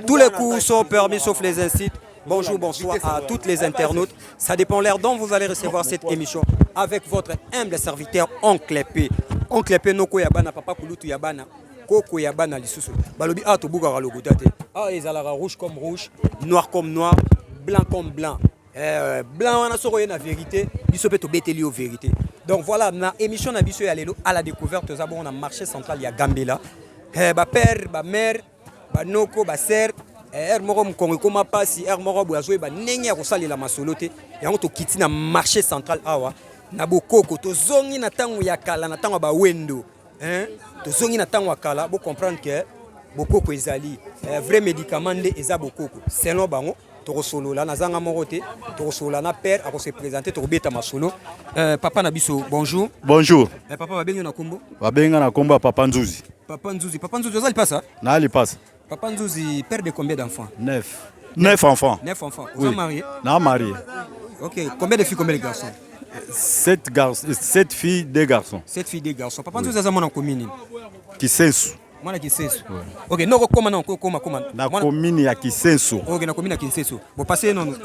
Tous les coups sont permis sauf les incites. Bonjour, bonsoir à toutes les internautes. Ça dépend l'heure dont vous allez recevoir cette émission avec votre humble serviteur Oncle P. Oncle P noko ya bana papa kulutu ya bana koko ya bana lisusu. Balobi a tobukaka lokuta te. Ah ezalaka rouge comme rouge, noir comme noir, blanc comme blanc. Blanc wana soko ye na vérité, biso pe tobeteli yo vérité. Donc voilà, na émission na biso ya lelo à la découverte toza bongo na marché central ya Gambela. Ba père, ba mère, banoko, basœur, heure moko mokongo ekóma mpasi, heure moko boye azoyeba ndenge ya kosalela masolo te. Yango tokiti na marché central awa na bokoko, tozongi na ntango ya kala, na ntango ya bawendo, hein? Tozongi na ntango ya kala. Bocomprendre ke bokoko ezali vrai médicament nde eza bokoko selon bango. Tokosolola, nazanga moko te, tokosolola na père, akose présenter, tokobeta masolo. Papa na biso, bonjour. Bonjour. Papa, babengi na kombo? Babenga na kombo ya Papa Nzuzi. Papa Nzuzi, Papa Nzuzi, oza lipasa? Na lipasa. Papa Nzuzi, père de combien d'enfants? Neuf. Neuf enfants. Neuf enfants. Vous êtes Oui. marié? Na marié. Ok. Combien de filles, combien de garçons? Sept, gar sept filles, deux garçons. Sept filles, deux garçons. Papa Nzuzi, aza mwana commune? Kisensu. Mwana Kisensu. Ok, noko koma non, koma koma. Na commune ya Kisensu. Ok, na commune ya Kisensu. Bon, passez non,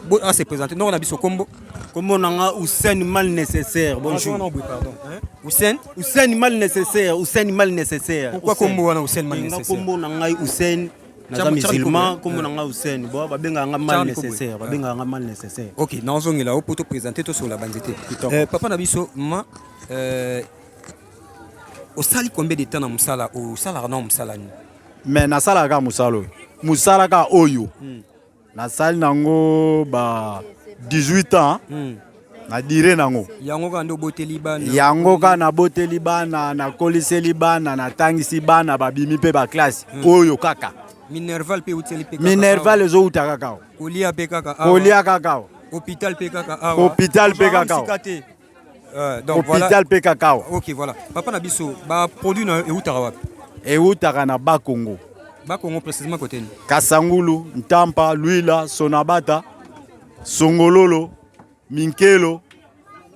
bo a se présenter. Noko na biso, kombo? Kombo na nga Hussein Mal Nécessaire. Bonjour. Non, pardon. Hein? Hussein? Hussein Mal Nécessaire, Hussein Mal Nécessaire. Pourquoi kombo wana Hussein Mal Nga Nécessaire? kombo na ngai Hussein, naza musulman, kombo na ngai Hussein. Bo babengaka nga Mal Nécessaire, babengaka nga Mal Nécessaire. Ok, nazongela o poto présenter to sur la banzete. Papa na biso, ma osali combien de temps na mosala? Osalaka na mosala nini? Mais nasalaka kaka mosala oyo. Mosala kaka oyo. Nasali nango ba 18 ans. Na dire nango. Yango kaka nde oboteli bana? Yango kaka naboteli bana, nakoliseli bana, natangisi bana, babimi mpe baclasse. Oyo kaka. Minerval mpe euteli mpe kaka Minerval awa. ezowuta kaka awa. Kolia mpe kaka awa. Kolia kaka awa. Hôpital mpe kaka awa. Hôpital mpe kaka awa. Mosika te. Donc voilà. Hôpital mpe kaka awa. Ok, voilà. Papa na biso, baproduit na yo eutaka wapi? Ewutaka na Bakongo. Bakongo, précisément côté nini? Kasangulu, Ntampa, Luila, Sonabata, Songololo, Minkelo,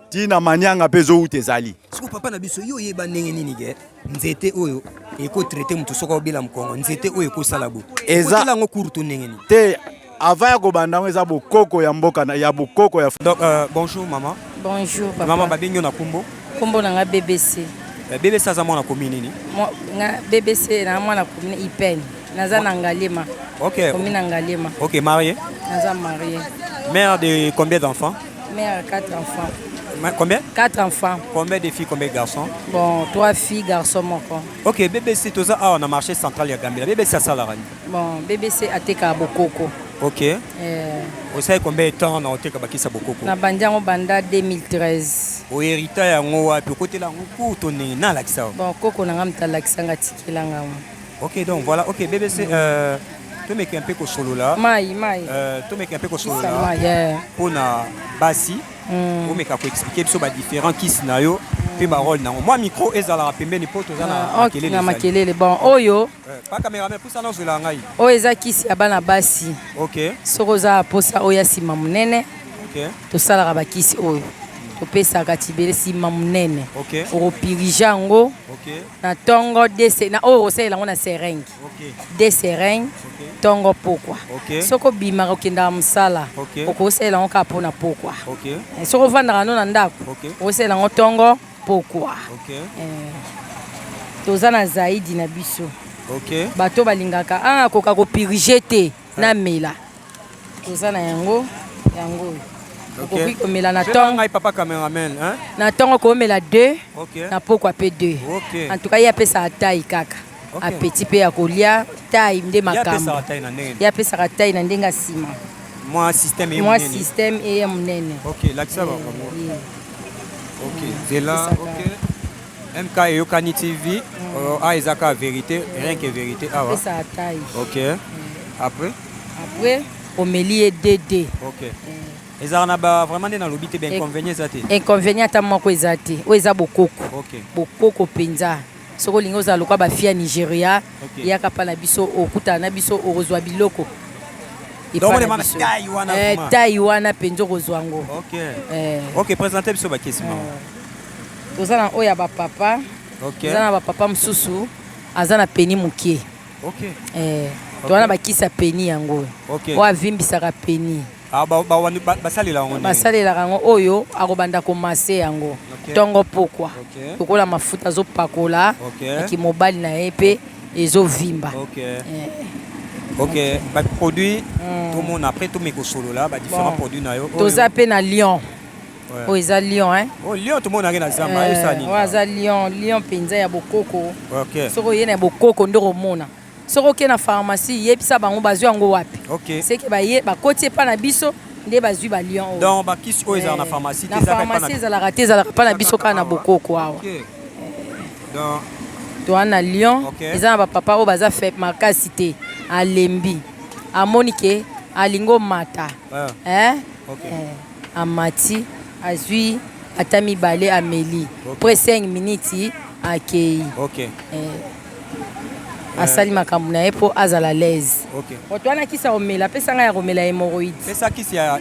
ntina Manianga mpe ezowuta ezali. Siko papa na biso, yo oyeba ndenge nini ke nzete oyo ekotraiter moto soki obela mokongo, nzete oyo ekosala bo? Eza- yango cours to ndenge nini? Te, avant ya kobanda yango eza bokoko ya mboka ya bokoko ya Donc bonjour maman. Bonjour papa. Mama, babengi yo na kombo? Kombo na nga BBC. BBC aza mwana komi nini? Nga BBC na mwana commune Ipen. Naza na Ngaliema. Ok. Commune na Ngaliema. Ok, marié? Naza marié. Mère de combien d'enfants? Mère à quatre enfants. Combien? Quatre enfants. Combien de filles, combien de garçons? Bon, trois filles, garçons moko. Ok, BBC, toza awa na marché central ya Gambela. BBC asalaka nini? Bon, BBC ateka bokoko. Ok. Osali combien de temps na oteka bakisa bokoko? Na bandi yango banda 2013. Ohérita yango wapi? Okotela yango cours to ndenge nalakisa yo? Bon, koko na nga moto alakisa nga, atikela nga. Ok, donc voilà. Ok, BBC, tomeka mpe kosolola. Mai, mai. Tomeka mpe Kisa kosolola mai. Yeah. mpona basi. Omeka koexpliquer biso badifférent kisi na yo mpe barôle nango. Mwa micro ezalaka pembeni mpo toza na Ah, ok, makelele. na Ezali. Makelele. Bon, oyo Pa cameraman, pusana ozwela ngai. Oyo eza kisi ya bana basi. Soki oza na posa oyo ya nsima monene, tosalaka bakisi oyo topesaka tibele nsima monene. Okopurger yango na ntongo na oyo okosalela yango na seringue, deux seringue ntongo pokwa. Soki obimaka, okendaka mosala, okosalela yango kaka mpona pokwa. Soki ovandaka no na ndako, okosalela yango ntongo pokwa. Toza na zaidi na biso. Bato balingaka akoka kopurger te namela, toza na yango. Yango oyo okoki komela na ntongo. Ngai papa cameraman, hein? Na ntongo komela 2, na pokwa mpe 2. En tout cas, ye apesaka taille kaka. Appétit mpe ya kolia, taille nde Ye makambo. apesaka taille na ndenge nini? Ye apesaka taille na ndenge ya nsima. Mwa système ye Mwa monene. système eye monene. Ok, lakisa bango. Ye. Ok, zela. Apesaka. Ok, MK Eyokani TV. A eza kaka vérité, rien que vérité awa. Apesaka taille. Ok, après? Après omeli ye dd. Ok, ezalaka na ba vraiment nde nalobi te, bainconvénient eza te? Inconvénient ata moko eza te. Oyo eza bokoko. Bokoko mpenza. Soki olingi ozala lokwa bafille ya Nigeria, yaka mpa na biso, okutana na biso, okozwa biloko. Donc, on demande taille wana vraiment. Taille wana mpenza okozwa yango. Ok, présente biso bakisi, mama. Toza na oyo ya bapapa. Toza na bapapa mosusu aza na pénis moke. Toza na bakisi ya peni yango Ok. oyo avimbisaka peni. Ah, basalela yango ndenge? Basalelaka yango oyo akobanda komase yango ntongo pokwa, lokola mafuta azopakola na kimobali na ye mpe ezovimba. Ok, baproduit tomona après tomeka kosolola badifférents produits na yo. Toza mpe na lion. Oyo eza lion, hein? Oh, lion tomonaki na zamba, esala nini? Oyo aza lion, lion mpenza ya bokoko. Soki oye na bokoko nde okomona. Soki okei na pharmacie, yebisa bango bazwi yango wapi. Seke baye bakoti epa na biso nde bazwi ba lion oyo. Donc bakisi oyo ezalaka na pharmacie te? Na pharmacie ezalaka te, ezalaka mpa na biso kaka na bokoko awa. Donc Toa na lion. Eza na bapapa oyo baza fe makasi te, alembi, amoni ke alingi omata. Eh? Eh, amati, azwi ata mibale, ameli après 5 minutes akei. Eh, asali makambo na ye mpo azala l'aise. Moto wana kisi ya komela, apesa ngai ya komela hémorroïde. Pesa kisi ya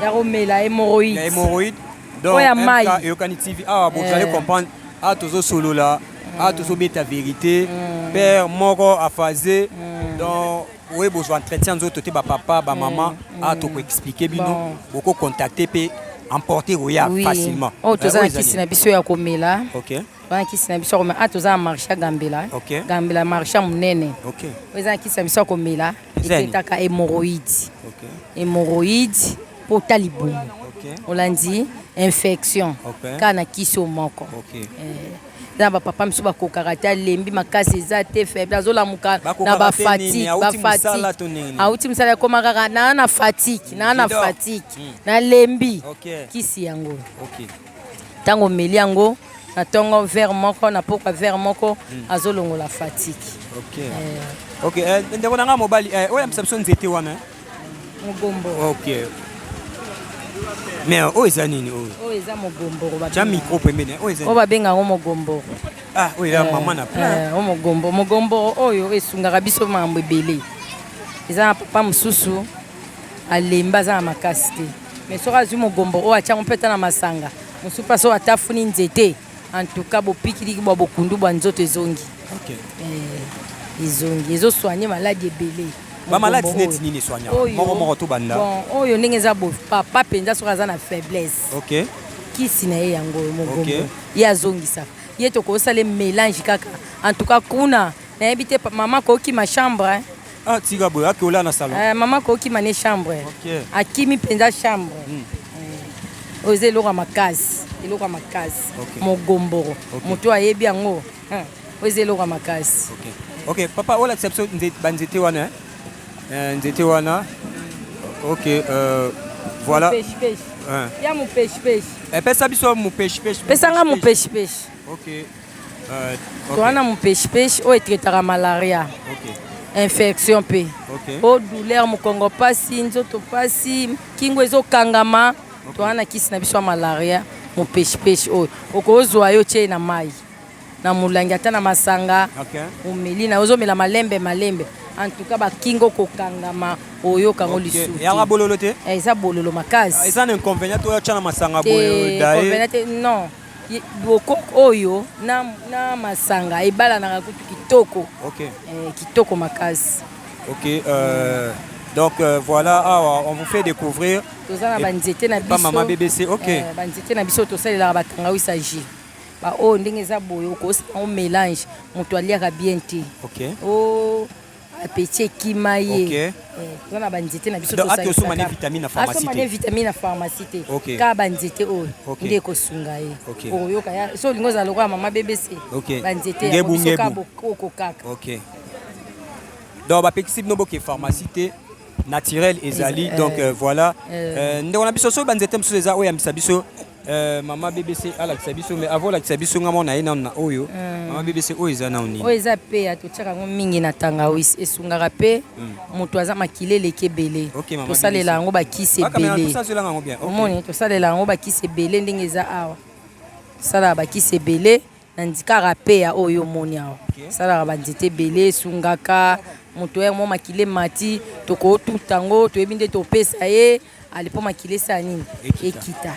Ya komela hémorroïde. Ya hémorroïde. Donc Oyo ya mai. MK Eyokani TV awa, vous allez comprendre, awa tozosolola, awa tozobeta vérité. Père moko aphasé, donc oye bozwa entretien nzoto te, bapapa, bamama, awa tokoexpliquer bino. Bokocontacte mpe emporter oya facilement. Oyo toza Eh, na oyo eza kisi nini? Na biso ya komela. Wana kisi na biso ya komela. Ah, toza na marché ya Gambela. Gambela, marché ya monene. Oyo eza na kisi na biso ya komela. Eza nini? Etraitaka hémorroïde. Hémorroïde mpo ota libumu. Olandi infection. Kaka na kisi oyo moko. Eza na bapapa mosusu bakokaka te, alembi makasi, eza te, faible, azolamuka na Bakokaka te bafatigue. nini? Auti mosala Bafatigue. to nini? Auti mosala, ekoma kaka naa na fatigue, naa na J'adore. fatigue, nalembi. Kisi yango, ntango omeli yango na ntongo verre moko, na pokwa verre moko, azolongola fatigue. Ok, ndeko na nga mobali, oyo yambisa biso nzete wana, eh? Mogombo. Ok, mais oyo eza nini oyo? Oyo eza mogomboro. Tia Babengaka. micro pembeni. Oyo eza Oyo babenga yango mogomboro. Ah, oyo eza mama na plein. Oyo mogombo, mogomboro oyo esungaka biso makambo ebele. Eza na papa mosusu alemba, aza na makasi te, mais soki azwi mogombo oyo, atiango mpe ata na masanga mosusu mpe, soki atafuni nzete, en tout cas bopikiliki bwa bokundu bwa nzoto ezongi. Ezongi, ezosoigne maladi ebele. Bamaladi Mogombo neti oyo. nini esoignaka? Moko moko tobanda. Bon, oyo ndenge eza bo, papa mpenza soki aza na faiblesse, kisi na ye yango oyo, mogombo. Ye azongisaka ye, tokosala mélange kaka. En tout cas kuna nayebi te, mama kokima chambre, hein. Ah, tika boye, ake olala na salon. Eh, mama kokima ne chambre. Akimi mpenza chambre. Oyo eza eloko ya makasi, eloko ya makasi. Mogomboro. Moto ayebi yango, hein, oyo eza eloko ya makasi. Ok, papa, olakisa biso banzete wana, eh? Eh, nzete wana. Ok, voilà. Mopeshipeshi. Hein. Ya mopeshipeshi. Epesa biso mopeshipeshi. Pesanga mopeshipeshi. Ok. Towana mopeshipeshi oyo etraitaka malaria, infection mpe o douleur, mokongo pasi, nzoto pasi, kingo ezokangama. Towana na kisi na biso ya malaria, mopeshipeshi oyo okozwa yo tie na mai na molangi ata na masanga, omeli na ozomela malembe malembe. En tout cas bakingo kokangama, oyokango lisusu te. Yanga bololo te? Eh, eza bololo makasi. Eza na inconvénient to otya na masanga te? Boye daye? Inconvénient te, non. Bokoko oyo na masanga ebalanaka kutu kitoko. Eh, kitoko makasi. Ok, donc voilà, awa on vous fait découvrir Toza na banzete na pa biso. Mama BBC, ok. Eh, banzete na biso tosalelaka batangawisi jus. Baoyo ndenge eza boye, okosala yango mélange. Moto aliaka bien te, o appétit ekima ye. Eh, toza na banzete na biso. Donc, ate osomba ne vitamine na pharmacie Asomba te? ne vitamine na pharmacie te. Kaka banzete oyo nde ekosunga ye. Okoyoka so olingi ozala lokola mama BBC. Banzete Ngebu, yango biso kaka ngebu. bokoko kaka. Ok, donc bapekisi bino boke pharmacie te, naturel ezali. Donc voilà. Ndeko na biso, soki banzete mosusu eza oyo yambisa biso, mama BBC alakisa biso. Mais avant olakisa biso, nga mona ye nanu na oyo. Mama BBC, oyo eza nanu nini? Oyo eza pe ya totiaka yango mingi na tangawisi, esungaka mpe moto aza makila eleki ebele. Ok, mama Tosalela BBC. yango bakisi Bakamera, ebele. tosazelanga yango bien. Ok. Omoni, tosalela yango bakisi ebele ndenge eza awa. Tosalaka bakisi ebele na ndikaka pe ya oyo omoni awa. Salaka banzete ebele, esungaka moto oyo mo makila emati. Tokotuta yango, toyebi nde topesa ye ale mpo makila esala nini? Ekita. Ekita.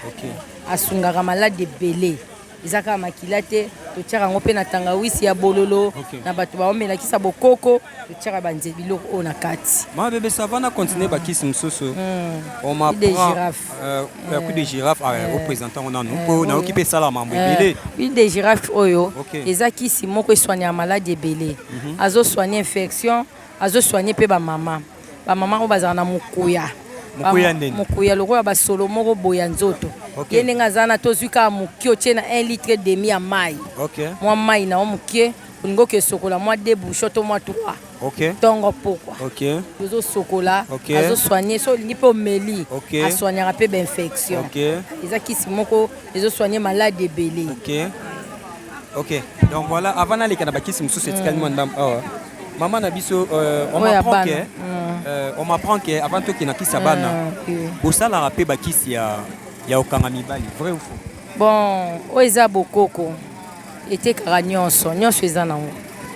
Asungaka maladi ebele. Eza kaka makila te, totiaka yango mpe na tangawisi ya bololo. Na bato baomelakisa bokoko, totiaka banze biloko oyo na kati. Mama Bebe, ça va na continuer bakisi mosusu. On Cul de m'apprend girafe. Cul de girafe, ah, représentant nanu mpo nayoki mpe esala mambo ebele. Huile de girafe oyo eza kisi moko esoignaka maladi ebele. Azosoigne infection, azosoigne mpe bamama, bamama oyo bazala na mokuya. Mokuya ndeni? Mokuya lokola basolo moko boye ya nzoto. Ye ndenge aza na, tozwi kaka moke, otie na 1 litre et demi ya mai. Mwa mai na yo moke, olingi oke sokola mwa 2 bouchon to mwa 3 ntongo pokwa. Tozosokola. Azosoigne so olingi mpe omeli. Asoignaka mpe bainfection. Eza kisi moko ezosoigne maladi ebele. Ok, donc voilà, avant naleka na bakisi mosusu etikali mwa ndambo awa, mama na biso, on Oyo ya m'apprend bana. que on m'apprend que avant tokende na kisi ya bana, bosalaka mpe bakisi ya kokanga mibali, vrai ou faux? Bon, oyo eza bokoko, etekaka nyonso, nyonso eza nango.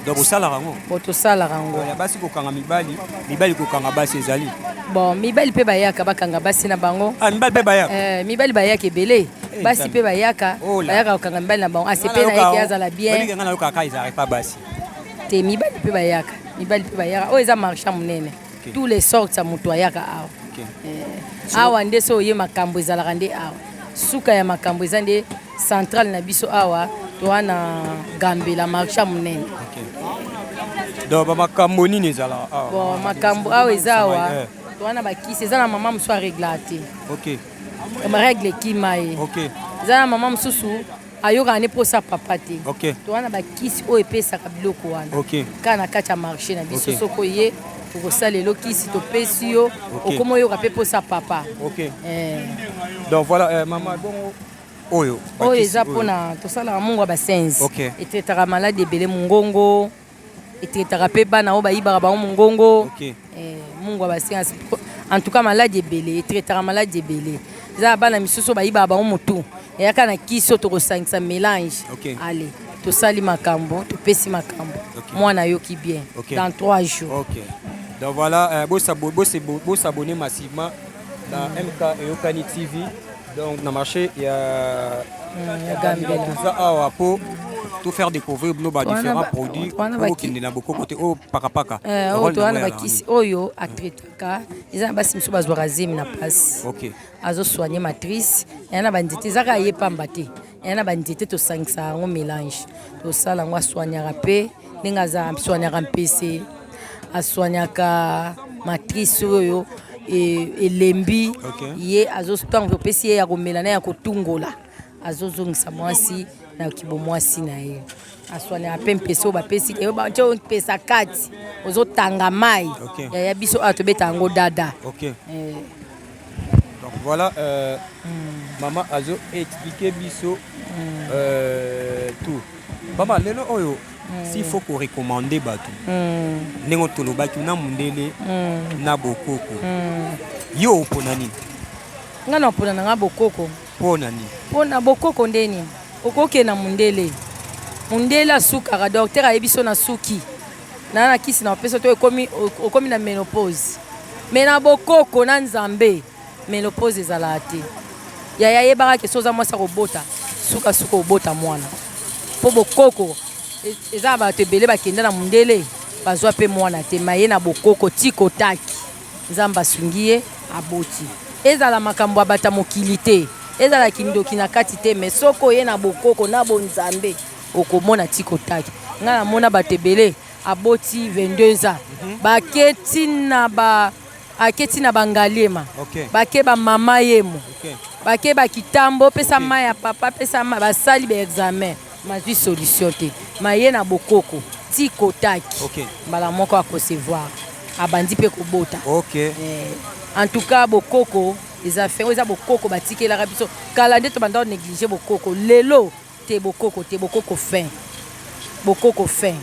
Donc bosalaka yango? Bon, tosalaka yango. Ya basi kokanga mibali, mibali kokanga basi ezali? Bon, mibali mpe bayaka, bakanga basi na bango. Ah, mibali mpe bayaka? Eh, mibali bayaka ebele. Eh, Basi Nzambe. mpe bayaka. Oh là. Bayaka kokanga mibali na bango, asepe na ye ke azala bien. Oyebi nga nayokaka kaka ezalaka epa basi. Te, mibali mpe bayaka, mibali mpe bayaka. Oyo eza marché monene. Tous les sortes ya moto ayaka awa. Eh, awa nde so oye, makambo ezalaka nde awa. Suka ya makambo eza nde centrale na biso awa, toa na Gambela, marché ya monene. Donc bamakambo nini ezalaka awa? Bon, makambo awa eza awa, toa na bakisi. Eza na mama mosusu areglaka te. Règle ekima ye. Eza na mama mosusu ayokaka nde mposa papa te. Toa na bakisi oyo epesaka biloko wana. Kaka na kati ya marché na biso. Soki oye, tokosala elo kisi, topesi yo, okoma oyoka mpe mposa papa. Eh. Donc voilà, mama, bongo oyo oyo bakisi eza oyo. Mpona tosalaka mongo ya basenzi. Etraitaka maladi ebele, mongongo etraitaka mpe bana oyo bayibaka bango mongongo. Eh, mungu ya basenzi, en tout cas maladi ebele etraitaka, maladi ebele. Eza na bana misusu oyo bayibaka bango motu, eyaka na kisi oyo tokosangisa mélange. Ale, tosali makambo, topesi makambo. Mwana ayoki bien dans 3 jours. Ok, donc voilà, bosabonner massivement na MK Eyokani TV. Donc na marché ya Ya Gambela. Toza awa po to faire découvrir bino ba Wana différents produits wana oyo okende na bokoko te, oyo pakapaka. Eh, oyo Rôle toza nango na ya bakisi oyo atraitaka. Eza na basi mosusu bazwaka zemi na pasi. Azosoigne matrice. Eya na banzete, eza kaka ye pamba te, eya na banzete, tosangisa yango mélange, tosala yango. Asoignaka mpe ndenge aza, asoignaka mpese, asoignaka matrice oyo elembi. Ye ntango topesi ye ya komela na ya kotungola, azozongisa mwasi na kibomwasi na ye. Asoignaka mpe mpese oyo bapesi ke batie mpesa kati, ozotanga mai. Yaya biso awa tobeta yango dada. Eh. Donc voilà, maman azo expliquer biso tout. Mama, lelo oyo, s'il faut ko recommander bato ndenge tolobaki na mundele na bokoko, yo opona nini? Nga na mpona na nga bokoko. Mpona nini? Mpona bokoko ndeni okokende na mundele, mundele asukaka, docteur ayebi so na suki na kisi na opesa to ekomi, okomi na ménopause. Mais na bokoko na Nzambe, ménopause ezalaka te. Yaya, yebaka ke so oza mwasi akobota, sukasuka obota mwana, mpo bokoko eza na bato ebele bakenda na mundele, bazwa mpe mwana te. Ma ye na bokoko tiko taki, Nzambe asungi ye, aboti. Ezala makambo ya bato ya mokili te, ezala kindoki na kati te, mais soki oye na bokoko na bonzambe, okomona tiko taki. Ngai namona bato ebele aboti 22 ans, baketi na ba aketi na bangaliema, bake bamama yemo, bake bakitambo, pesa mai ya papa, pesa mai, basali baexamen, mazwi solution te. Ma ye na bokoko tiko taki, mbala moko aconcevoir, abandi mpe kobota. Eh, en tout cas bokoko eza fin. Oyo eza bokoko batikelaka biso kala, nde tobanda néglige bokoko. Lelo te, bokoko te, bokoko fin, bokoko fin.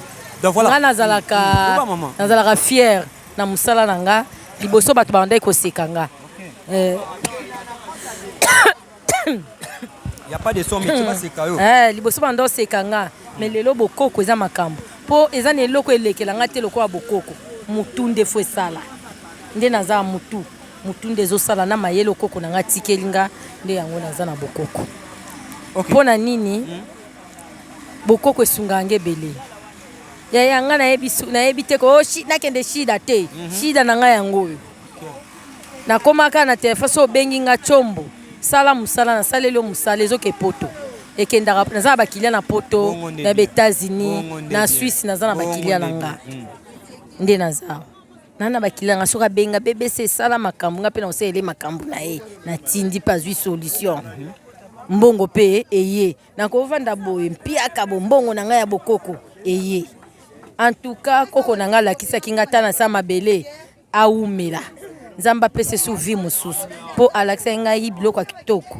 Donc voilà. Nga nazalaka Loba, mama. nazalaka fier na mosala na nga. Liboso bato bandaki koseka nga. Eh, Y a pas de son métier baseka yo. Eh, liboso banda oseka nga, mais lelo bokoko eza makambo, mpo eza na eloko elekela nga te lokola bokoko. Mutu nde fo esala, nde naza ya mutu, mutu nde ezosala na mayele okoko na nga atikeli nga, nde yango naza na bokoko. Mpo na nini? Bokoko esungaka nga ebele. Yaya, nga nayebi te ko oh, nakende shida te. Shida na ngai yango oyo. Nakomaka na telefone, so obengi nga tshombo, sala mosala, nasaleli yo mosala, ezoke poto. Ekendaka, naza na bakilia na poto, na ba États-Unis, na Suisse, naza na bakilia na nga. Nde naza na bakilia nga, soki abenga BBC esala makambo, nga mpe na kosalele makambo na ye, natindi mpe azwi solution. Mbongo mpe eye, nakovanda boye mpiaka bo mbongo na ngai ya bokoko eye. En tout cas, koko na ngai alakisaki nga ta na sa mabele, awumela, Nzambe apesa esu vie mosusu, mpo alakisaki ngai biloko ya kitoko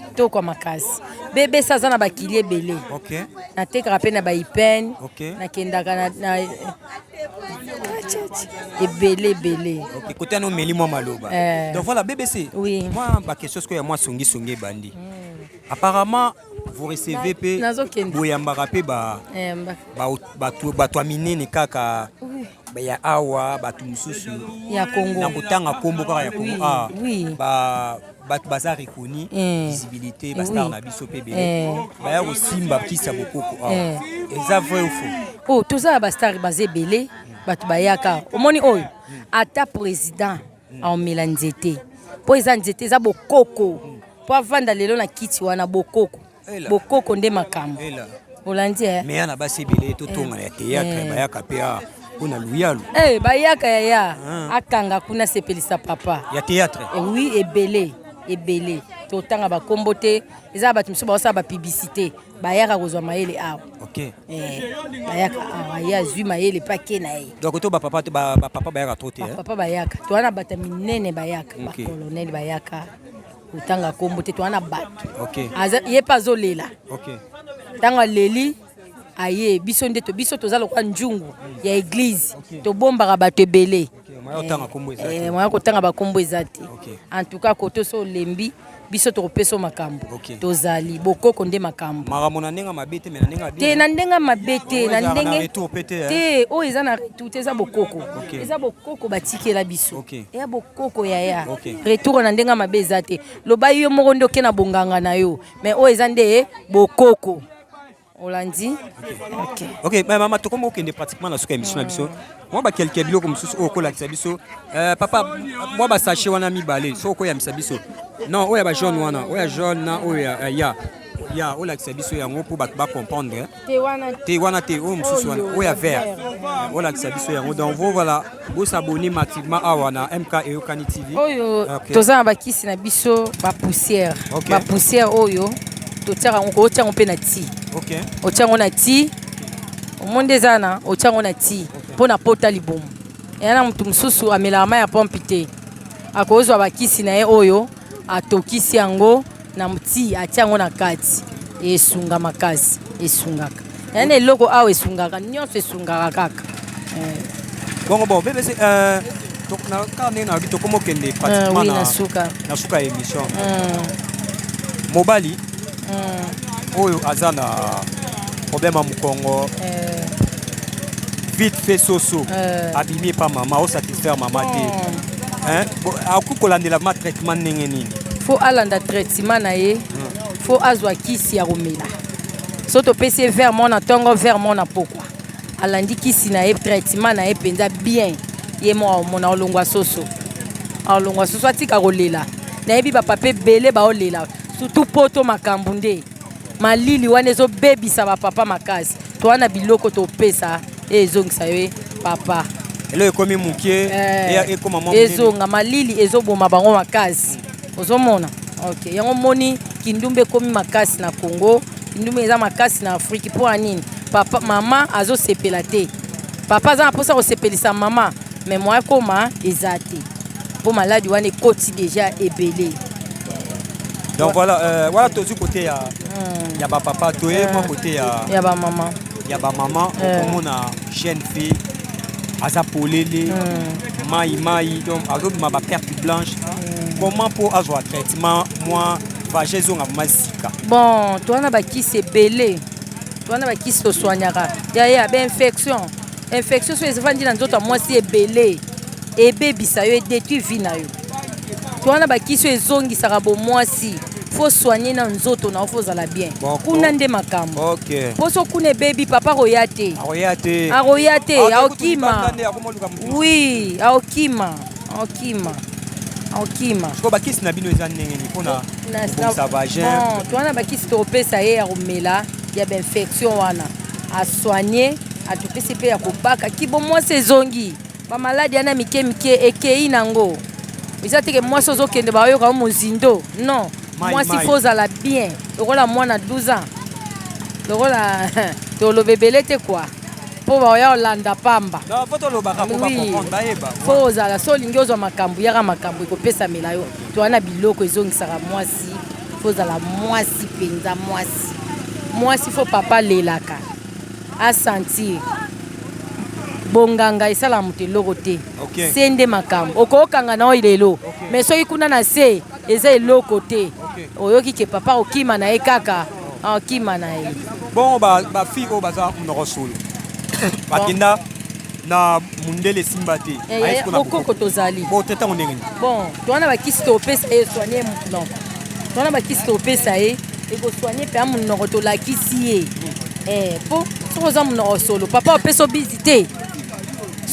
kitoko ya makasi. Bebesa aza na bakili ebele. Natekaka mpe na baipene. Nakendaka na ebele ebele. Ok, côté ano omeli mwa maloba. Donc voilà, BBC. Oui. Mwa baquestion sikoyo ya mwa songisongi ebandi. Apparemment, vous recevez mpe, Nazokende. boyambaka mpe bato ya minene kaka ya awa, bato mosusu ya Congo. Na kotanga nkombo kaka ya Congo. Ah, bato baza reconnu, visibilité, bastar na biso mpe ebele baya kosimba kisi ya bokoko awa. Eza vrai ou faux? Oh, toza na bastar, baza ebele, bato bayaka. Omoni oyo, ata président aomela nzete, mpo eza nzete, eza bokoko, mpo avanda lelo na kiti wana, bokoko. Ela. Bokoko nde makambo. Ela. Olandi, eh? Me ya na basi ebele totonga ya théâtre, bayaka mpe awa mpona luyalu. Eh, bayaka yaya, akanga kuna, sepelisa papa. Ya théâtre. Eh, oui, ebele ebele, totanga bakombo te, eza bato mosusu baosala bapublicité, bayaka kozwa mayele awa. Eh, bayaka awa, ye azwi mayele mpe ake na ye. Donc to bapapa te, bapapa bayaka trop te, eh? Bapapa bayaka, toza na bato ya minene bayaka. Bacolonel bayaka, kotanga kombo te, toza na bato. Ye mpe azolela. Ntango aleli, aye biso nde biso toza lokwa njungu ya église, tobombaka bato ebele. Moya otanga kombo eza te. Eh, moya kotanga bakombo eza te. En tout cas, kote so olembi biso, tokopesa yo makambo. Tozali bokoko nde makambo. Makambo na ndenge mabe te, me na ndenge ya te. Bien. Na ndenge mabe te. Oyo Na ezalaka na ndenge retour pe te, eh? Te, oyo eza na retour te, eza bokoko. Eza bokoko batikela biso. Eya bokoko yaya. Retour na ndenge mabe eza te, loba yo moko nde oke na bonganga na yo, mais oyo eza nde bokoko, olandi? Ok. Ok, mais mama, tokomi okende pratiquement na suka ya émission na biso. Mwa bakelke biloko mosusu oyo okolakisa biso. Papa, mwa basachet wana mibale, so okoyambisa biso, non, oyo ya bajaune wana, oyo ya jaune na oyo ya olakisa biso yango mpo bato bacomprendre. Te, wana te, wana te, oyo mosusu wana, oyo ya vert, olakisa biso yango. Donc vo voilà, bosabonner massivement awa na MK Eyokani TV. Oyo toza na bakisi na biso, bapoussière. Bapoussière oyo totiaka yango, kotia yango mpe na ti. Otia yango na ti, omoni nde eza na, otia yango na ti mpo na pota libumu. Eya na motu mosusu amelaka mai ya pompe te, akozwa bakisi na ye oyo, atokisi yango na ti, atia yango na kati, esunga makasi, esungaka. Eya na eloko awa esungaka nyonso, esungaka kaka. Bongo bon, BBC, kaka ndenge nalobi, tokomi okende pratiquement oui, na suka. Na suka ya émission. Mobali oyo aza na problème ya mokongo, vite fait soso abimi epa mama, osatisfaire mama te. Hein? Bon, akoki kolandela ma traitement ndenge nini? Faut alanda traitement na ye, faut azwa kisi ya komela. So topesi ye verre moko na ntongo, verre moko na pokwa, alandi kisi na ye, traitement na ye mpenza bien, ye moko aomona olongwa soso, alongwa soso, atika kolela. Nayebi bapapa ebele baolela, surtout poto, makambo nde malili wana ezobebisa bapapa makasi. Toza na biloko topesa e ezongisa ye papa. Elo ekomi moke, ekoma mwa monene. Ezonga, malili ezoboma bango makasi, ozomona? Ok, yango moni kindumba ekomi makasi na Congo, kindumba eza makasi na Afrique. Mpo ya nini? Papa, mama azosepela te, papa aza na mposa kosepelisa mama, mais moya koma eza te, mpo maladi wana ekoti déjà ebele. Donc voilà, voilà, tozwi côté ya bapapa, toye mwa côté ya ya bamama. Ya bamama. Okomona jeune fille aza polele, mai mai, donc azobima baperte blanche. Comment mpo azwa traitement, mwa vagin ezonga vraiment sika? Bon, toza na bakisi ebele, toza na bakisi toswanyaka yaya bainfection. Infection so ezofandi na nzoto ya mwasi ebele, ebebisa yo, edétruit vie na yo. Toza na bakisi oyo ezongisaka bomwasi. Faut soigner na nzoto na yo, faut ozala bien. Kuna nde makambo. Po so kuna ebebi, papa akoya te. Akoya te. Akoya te, aokima. Oui, aokima, aokima, aokima. Sikoyo bakisi na bino eza ndenge nini mpona kobongisa vagin? Bon, towana bakisi tokopesa ye ya komela ya bainfection wana, asoigne, atopesi mpe ya kobaka kibo, mwasi ezongi, bamaladi wana mike mike ekei nango. Eza teke mwasi ozokende, bayoka yo mozindo, non. Mwasi faut ozala bien lokola mwana 12 ans, lokola toloba ebele te kua, mpo baoya olanda pamba. Faut ozala, so olingi ozwa makambo, yaka, makambo ekopesamela yo. Toza na biloko ezongisaka mwasi. Faut ozala mwasi mpenza, mwasi, mwasi. Faut papa alelaka, asentir bonganga esalaka moto eloko te. Se nde makambo okokanga na oyo lelo, mais soki kuna na se eza eloko te, oyoki ke papa okima na ye kaka, okima na ye. Bongo bafille oyo baza monoko solo, bakenda na mundele, esimba te? Bokoko tozali. Botraiter ndenge nini? Bon, towana bakisi topesa ye, soigne non, towana bakisi topesa ye, ekosoigne mpe ya monoko. Tolakisi ye mpo soki oza monoko solo, papa opesa obisi te.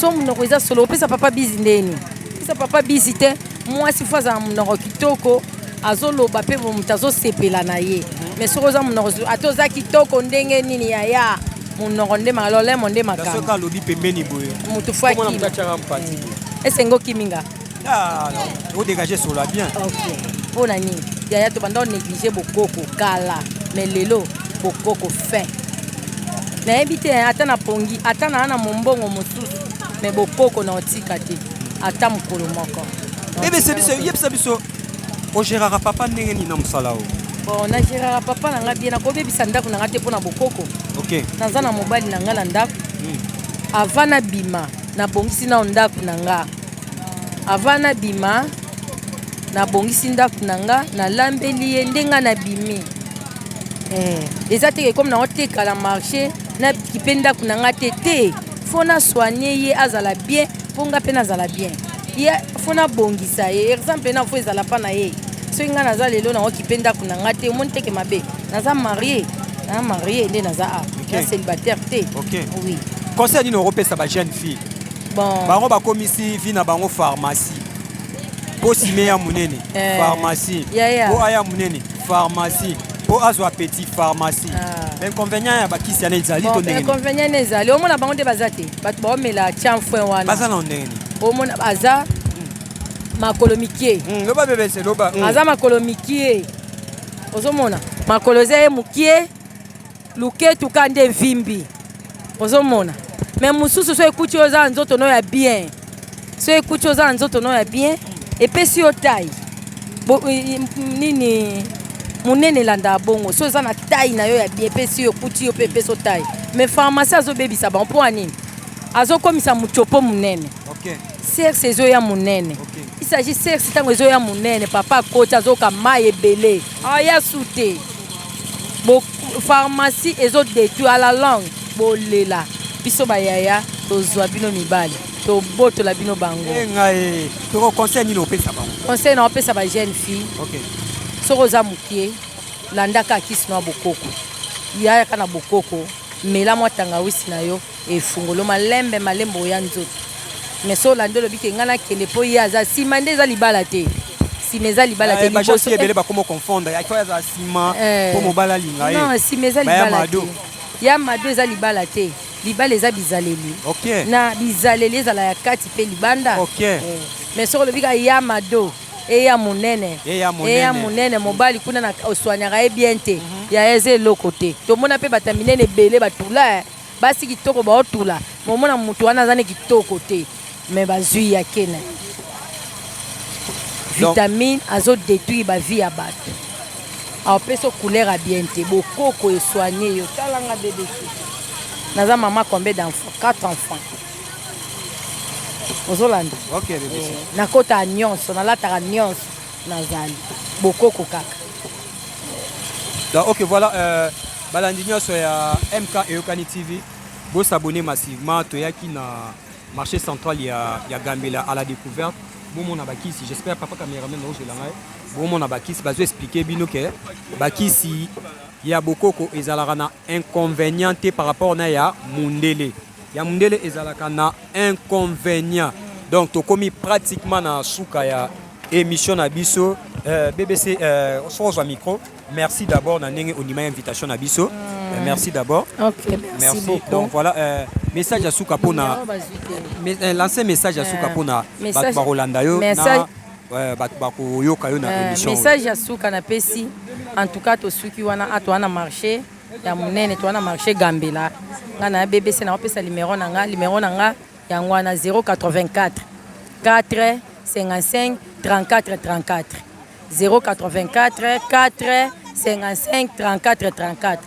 So monoko eza solo, opesa papa bisi ndeni? Opesa papa bisi te. Mwasi faut azala monoko kitoko, azoloba mpe moto azosepela na ye. Mais soki oza monoko, ata oza kitoko ndenge nini, yaya, monoko nde lolemo nde makambo. Soki alobi pembeni boye? Motu faut akima, esenge okiminga. Odégage solo bien. Ok, mpo na nini, yaya? Tobanda onéglige bokoko kala, mais lelo bokoko fin. Nayebi te, ata na pongi, ata naa na mombongo mosusu, mais bokoko na otika te ata mokolo moko. Yebisa biso, ogéraka papa ndenge nini na mosala oyo? Bon, nagéraka papa na nga bien. Nakobebisa ndako na nga te mpo na bokoko. Naza na mobali na nga na ndako. Avant nabima, nabongisi nao ndako na nga. Avant nabima, nabongisi ndako na nga, nalambeli ye ndenge nabimi. Eza teke komi naotekala marché, nakipe ndako na nga te. Te, faut nasoigne ye, azala bien, mpo nga mpe nazala bien. Ye faut nabongisa ye. Exemple na faut ezala mpa na ye. Soki nga naza lelo naokipe ndako na nga te, omoni teke mabe. Naza marie, naza marie nde naza a na célibataire te. Oui. Conseil nini okopesa bajeune fille? Bon. Bango bakomisi vie na bango pharmacie. Mpo sime ya monene, pharmacie. Mpo aya monene, pharmacie. Mpo azwa petit, pharmacie. Inconvénient ya bakisi yana ezali to ndenge? Inconvénient na ezali, omona bango nde baza te, bato baomela chamfin wana. Baza na ndenge nini? Omona aza makolo mikie. Loba bebese, loba. Aza makolo mikie, ozomona makolo eza ye mokie, luketu ka nde evimbi, ozomona. Mais mosusu so ekuti oyo oza na nzoto no ya bien, so ekuti oza na nzoto no ya bien, epesi yo taille nini monene elandaka bongo. So eza na taille na yo ya bien, epesi yo, ekuti yo mpe epesi yo taille. Mais pharmacie azobebisa bango. Mpo ya nini? Azokomisa mutiopo monene. Sexe ezoya monene. Il s'agit sexe, ntango ezoya monene, papa akoti, azoyoka mai ebele, aya su te. Pharmacie ezodétruire à la longue. Bolela biso bayaya, tozwa bino mibali, tobotola bino bango. Ngai toko conseil nini opesa bango? Conseil na opesa ba jeune fille: soki oza mokie, landaka akisi na bokoko, yayaka na bokoko, mela mwa tangawisi na yo, efungolo malembe malembe, oya nzoto. Mais so olandi, olobi ke ngai nakende mpo ye aza nsima, nde eza libala te. Nsima eza libala te. Liboso ebele bakoma confondre, aza nsima mpo mobali alinga ye. Non, nsima eza libala te. Ya mado, eza libala te. Libala eza bizaleli. Na bizaleli ezala ya kati mpe libanda. Mais soki olobi ka ya mado, eya monene, eya monene, mobali kuna na oswanyaka ye bien te, ya eza eloko te. Tomona mpe bato ya minene ebele batula basi kitoko, baotula momona motu wana aza ne kitoko te, mais bazwi ya kene vitamine, azodétruire bavie ya bato, apesa couleur ya bien te. Bokoko esoigne yo. Talanga bebe, naza mama combien d'enfants? Quatre enfants. Ozolanda? Okay. Nakotaka nyonso, nalataka nyonso, nazali bokoko kaka. Donc, ok, voilà, balandi nyonso ya MK Eyokani TV, bosabonner massivement. Toyaki na marché central ya Gambela à la découverte. Bomona bakisi, j'espère papa cameraman ozwela ngai. Bomona bakisi, bazo expliquer bino ke bakisi ya bokoko ezalaka na inconvénient te par rapport na ya mundele. Ya mundele ezalaka na inconvénient. Donc tokomi pratiquement na suka ya émission na biso. BBC, soki ozwa micro, merci d'abord na ndenge ondima invitation na biso. Merci d'abord. Ok, merci, Merci. beaucoup. Donc voilà, message ya suka mpona Numéro bazwi te. Lancer message ya suka mpona bato bakolanda yo na bato bakoyoka yo na émission oyo. Message ya suka napesi, en tout cas tosuki wana, a toa na marché ya monene, toa na marché Gambela. Nga na BBC, naopesa numéro na nga. Numéro na nga yango wana: 084 4 55 34 34, 084 4 55 34 34.